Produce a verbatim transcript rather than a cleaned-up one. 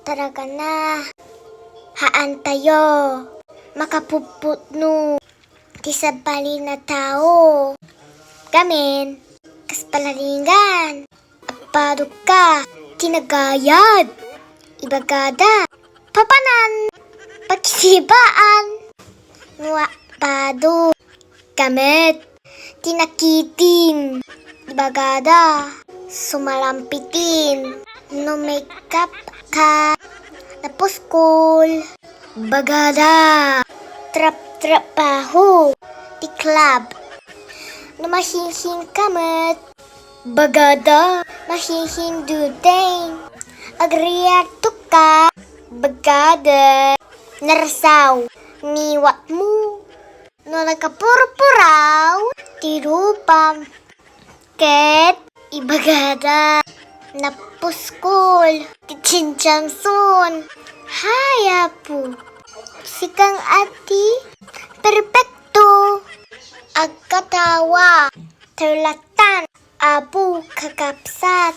taragana. Haantayo makapupputno ti sabbalin a tao. Gamin, kas palalingan, appadokka, tinagayad, ibagada, papanan, pakisibaan, no appadok, gamet, tinakitim, ibagada, sumalampitin, no make-up ka, napuskol, bagada, trap-trabaho, ti club, no mahinhin ka met, bagada, mahinhin duteng, agriarto ka, bagada, narsaw, niwatmo, no nagkapurpuraw, ti rupam, ket ibagada, napuskol, ti chinchangson, hay Apo, sikang ati, perpekto, agkatawa, terlatan, Apo, kakabsat,